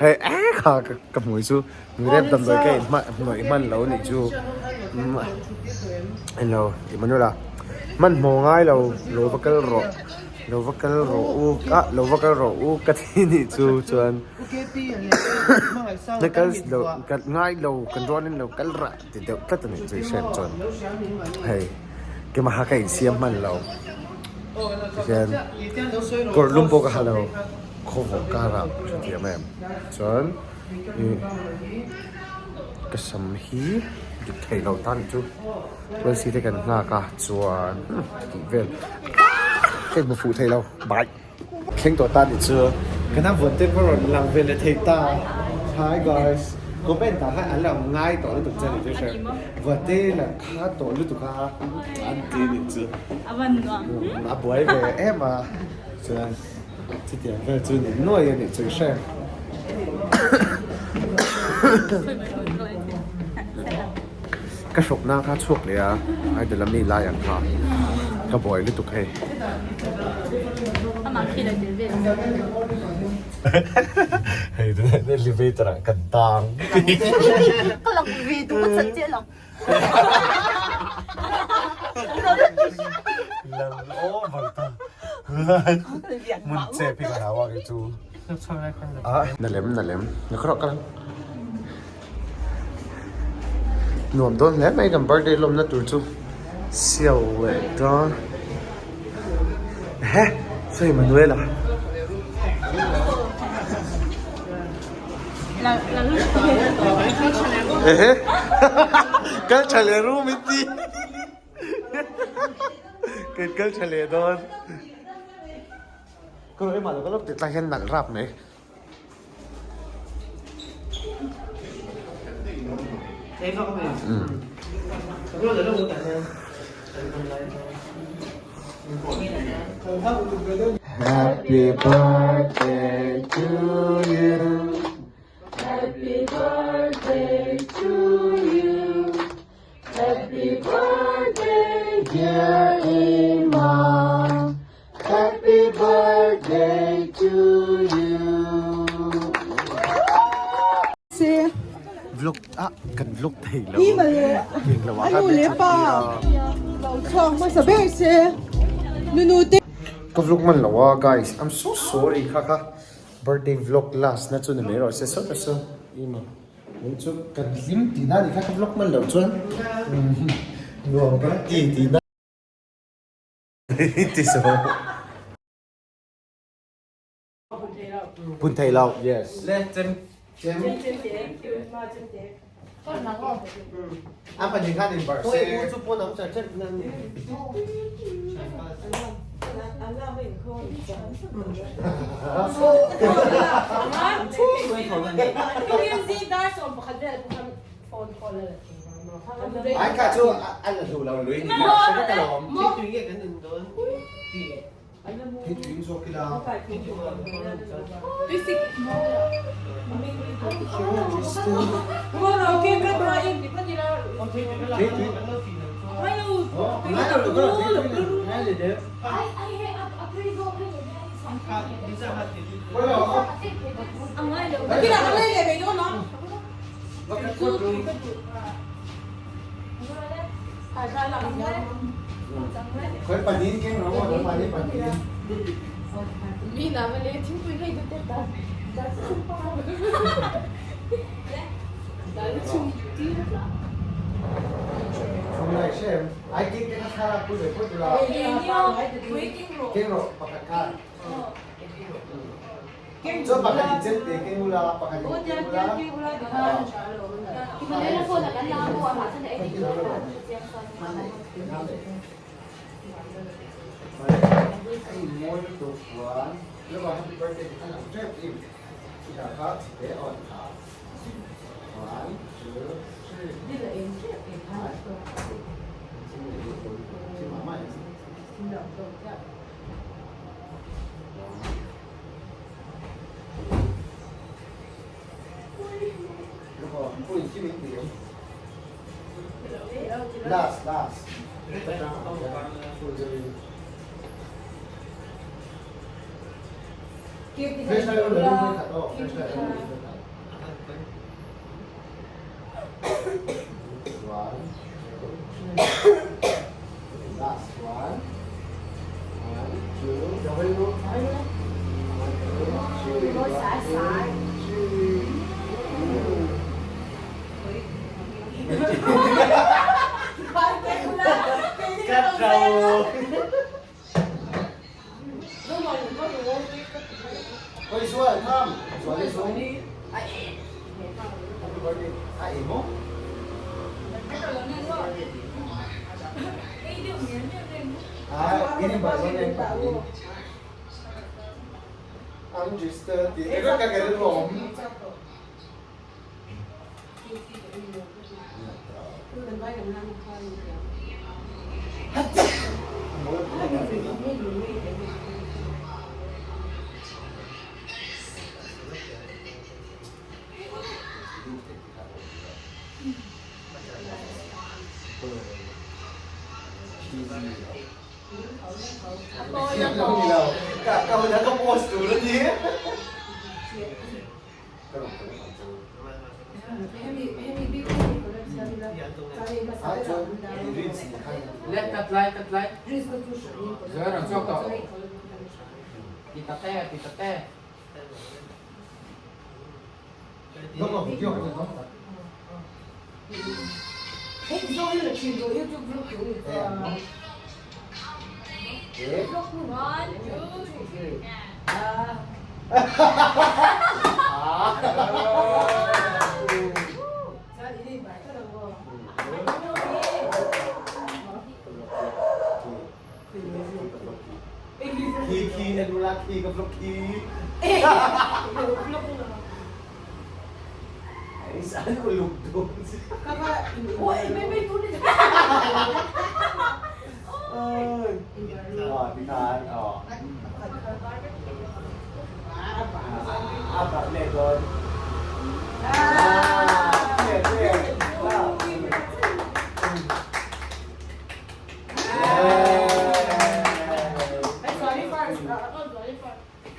Hei eh kha ka hmui chu rep damdawi ka in hnawih hman lo nih chu englo Emmanuel-a hmanhmawh ngai lo lo va kal rawh lo va kal rawh u ah lo va kal rawh u ka ti nih chu chuan na kal lo ka ngai lo kan rualin lo kal rah ti deuh tlat a nih chu i hriat chuan hei keimah ka insiam hman lo tihian kawr lum pawh ka ha lo. Khawvawh karah ka hrethiam em chuan ih ka sam hi dik thei lo tan chu tulsi te kan nghak a chuan tih vel ka inhmu fuh thei lo bye thleng tawh tan ni chu ka na vawn te pawh rawn lang ve leh thei ta hi guys comment ah khan an lo ngai tawh lutuk che ni chu hre vawn te lang kha tawh lutuk a an ti ni chu a buai ve em a chuan. Chutiang vel chu ni nuai a nih chu i hre. Ka hrukna kha chhuak leh a, idol a mi lai ang kha ka buai lutuk hei. Hei elevator ah kan tang. Ka lang ve tu ka chan che lang. Lang over ta. Mun che pi ka hawa ke chu. Ah, na lem na lem. Na kro ka lang. Nuam don hle mai kan birthday lawm na tur chu. Siau leh dawn. He, sawi Manuela. Ehe kal tha leh ru min ti kan kal tha leh dawn ka rawn emah lo ka lawk tih tlai hian nalh rap mai Happy birthday to you Happy birthday to you Happy birthday dear Emma Happy birthday to you Vlog ah kan vlog thei lo Eng lo ah khan min chhut tir a. Ka vlog hman lo a guys I'm so sorry kha kha birthday vlog last na chu ni mai rawh se sawt a saw emaw min chu kan hlim tihna ni kha ka vlog hman loh chuan nuam kan ti tihna ti so. Pun thei lo yes. Le chem chem. A pahnih khan in barh se. Chu pawn am char char nan ni. Ai kha chu a la hlu lo lui ni kha hre vek alawm. Tui nge kan in dawn ti. Hei tui zawk ila. Khoi panin keng ro ma panin panin. Mi na ma le thingpui hei te ta da chung pa da chung ti la Không này xem ai kinh cái thà là cứ để phút là kinh rồi pakhat kha Chuan pakhat in chem te keng ula pakhat in keng ula. Mawi lutuk chuan Lova happy birthday ti khan ang tep im chutah kha chite on kha one two three Last, last. Flashlight on la, flashlight on.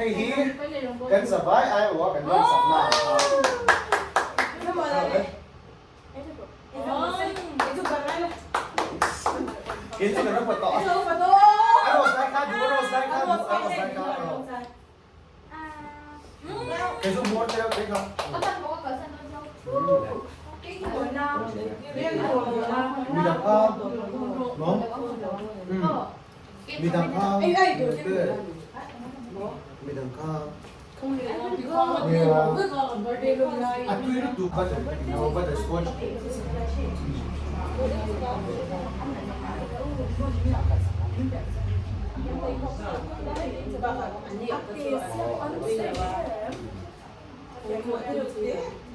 Hei hi kan zavai aiawh a kan rawn sak na ang kha. Kei chu kan upa tawh. A rose lai kha duh a rose lai kha duh a rose lai kha erawh. Kei chu hmuar te kei kha. Midang kha no? Midang kha midang kha a tui lutuk butter no butter scotch.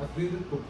A tui lutuk.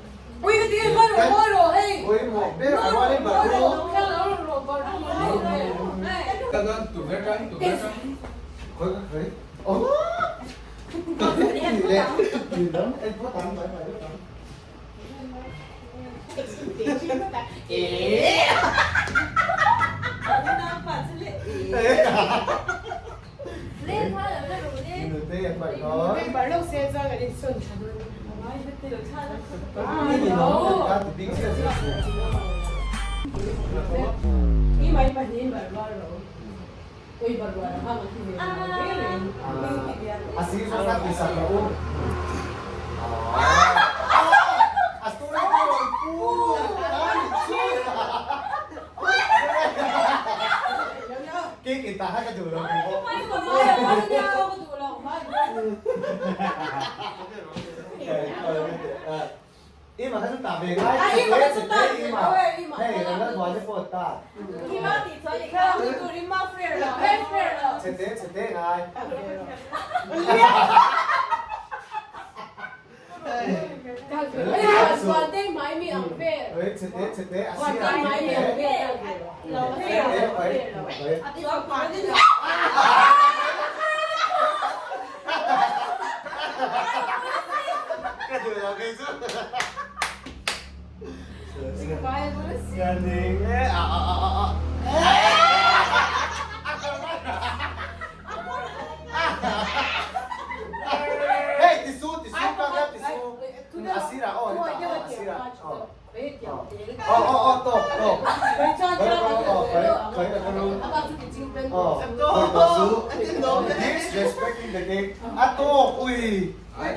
Khawi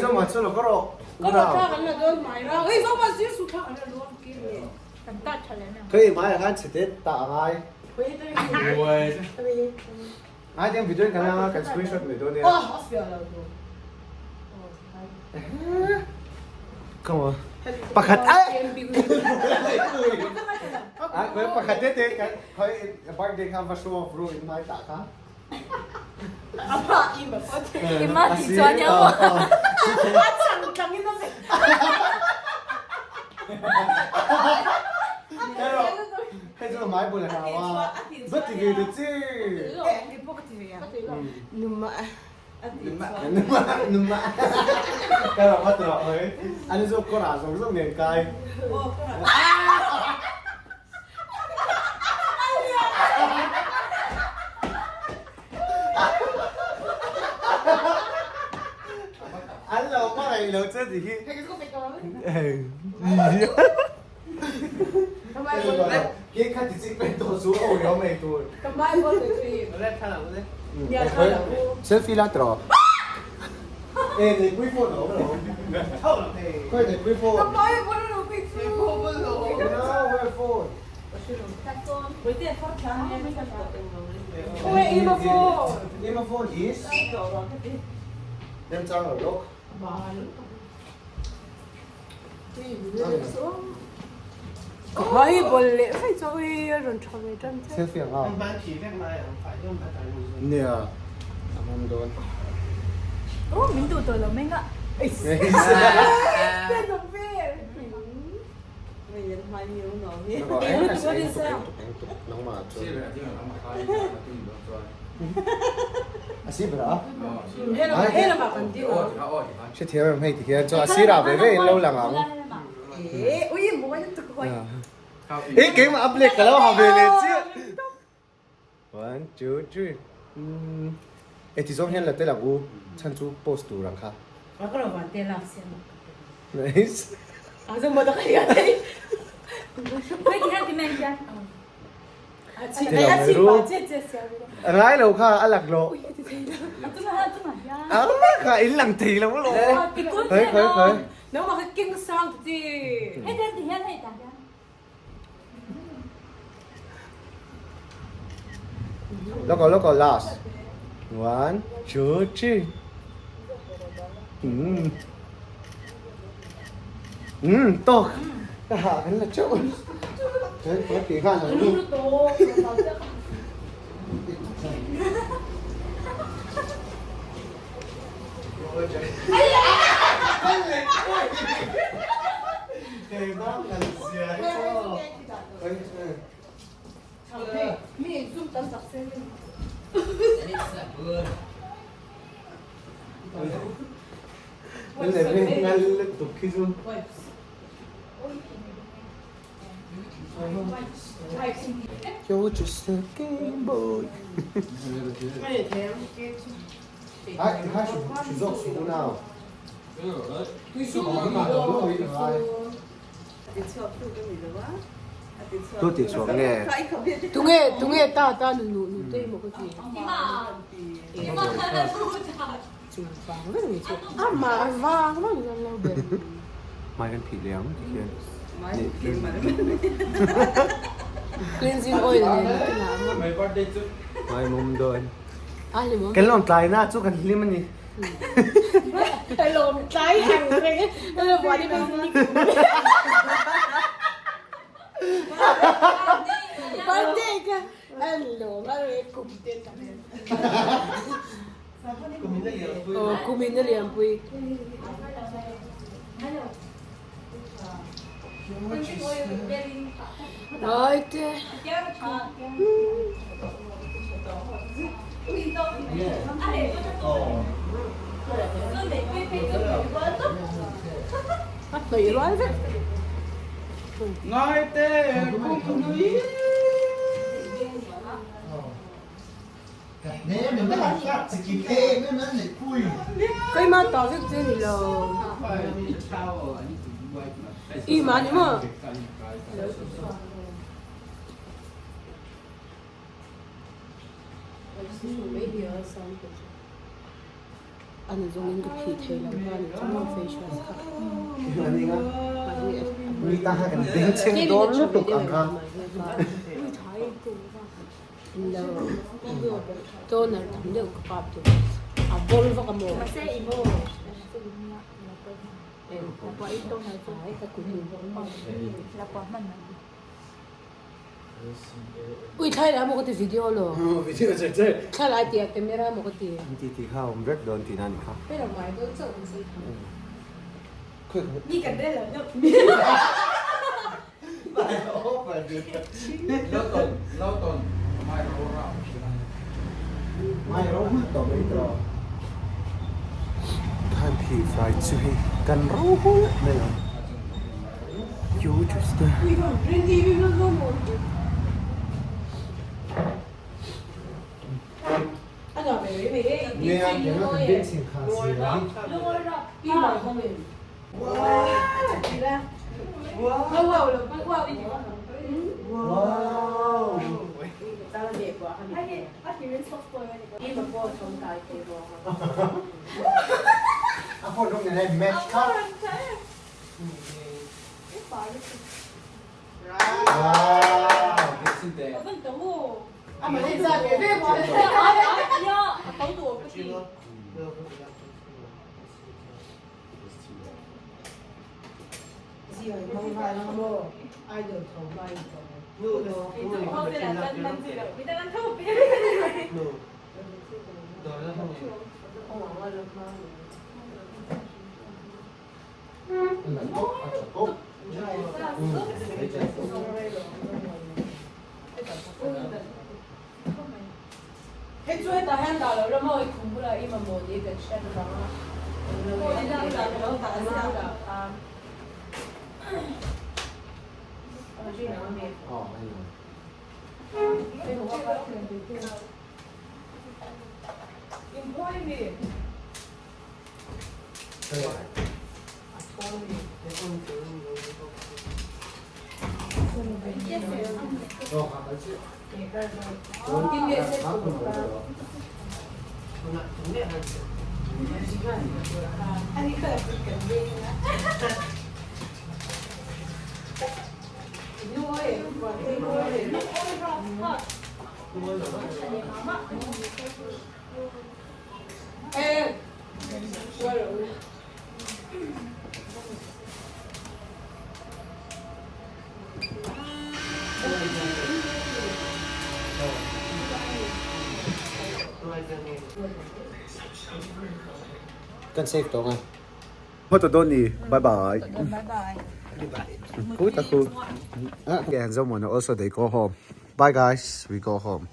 zawng ah chuan lo ka rawh. Khawi hmaiah khan chhe te tah a ngai. Ngai tiang video in kan la kan screenshot mai dawn nia. Come on. Pakhat ai. Pakhat te te kan khoi birthday kha va show off ru in mai ta kha. Ima ti chuan ya mo. A chang tang in a ve. Hei chu mai bul a hau a. Va ti ve ta che. Kei pawh ka ti ve a. Numa. Numa. Numa. Ka rawh va tawh hoi. An zawk kawr ah zawng zawng nen kai. An lo hmangaih lo che ti hi. Hei. Ke kha ti chik pen tawh chu aw riau mai tur. Selfie la tawh. E nei pui phone a awm lo. Khawi nei pui phone. Where phone? Ima phone is? Dem chang lo lawk. Vai bawlh leh vaih chu ui a rawn tha ve tan che. Selfie ang a. Nia a hmang dawn. Oh min duh tawh lo mai nga. A si ber a. Hrethiam em hei ti hian chuan a sirah ve ve in lo lang ang. E keimah a black ka lo ha ve leh chiah. One two three. E ti zawng hian la tel ang u chhan chu post tur ang kha. Nice. A ngai lo kha a lak lawh. A kha in lang thei lo lawh. Khawi khawi khawi. Loko loko last. One, two, three. Um. Um tawk. Ka hah kan la teuh. Ka ti nghal ang chu. You're just a game boy. Ai, ti kha su zawk su unau. Tu ti chhuak nge? Tunge tunge ta ta nu nu nu te maw ka ti. Vang vek ni chu. Amah a vang vang hian lo ber. Hmai kan phih leh ang ti khian. Cleansing oil nen a ti ngah maw. Hmai mum dawn. Kan lawm tlai na chu kan hlim a ni. Kan lawm tlai ang reng e. Birthday ka an lawm a reng kum te ta reng. Aw kum in a lianpui. Ai te. A hnawih rual vek. Ngai te kum hlui. Keimah ta vek che ni lo. I mah ni maw? A na zawngin ka phih thei lo kha ni chuan face wash kha. Mi ta kha kan beng chheng dawn lutuk ang kha. Toner tam deuh ka kap tur a bawm vak a maw. Ui thlai la maw ka ti video lo. Video che che. Thla lai tia camera maw ka ti. Ti ti kha awm vek dawn tihna ni kha. Pero ngai dawn chauh kan sawi thei. Ni kan rel lo deuh. Khan phih fai chu hei kan ro hul mai ang Hei chu hetah hian dah loh la maw i khum bulah i mamawh tih kan hriat avang a Kan save tawh ngai. Hma ta dawn ni. Bye bye. Khu ta khu. Okay, and Zomuana also they go home. Bye guys, we go home.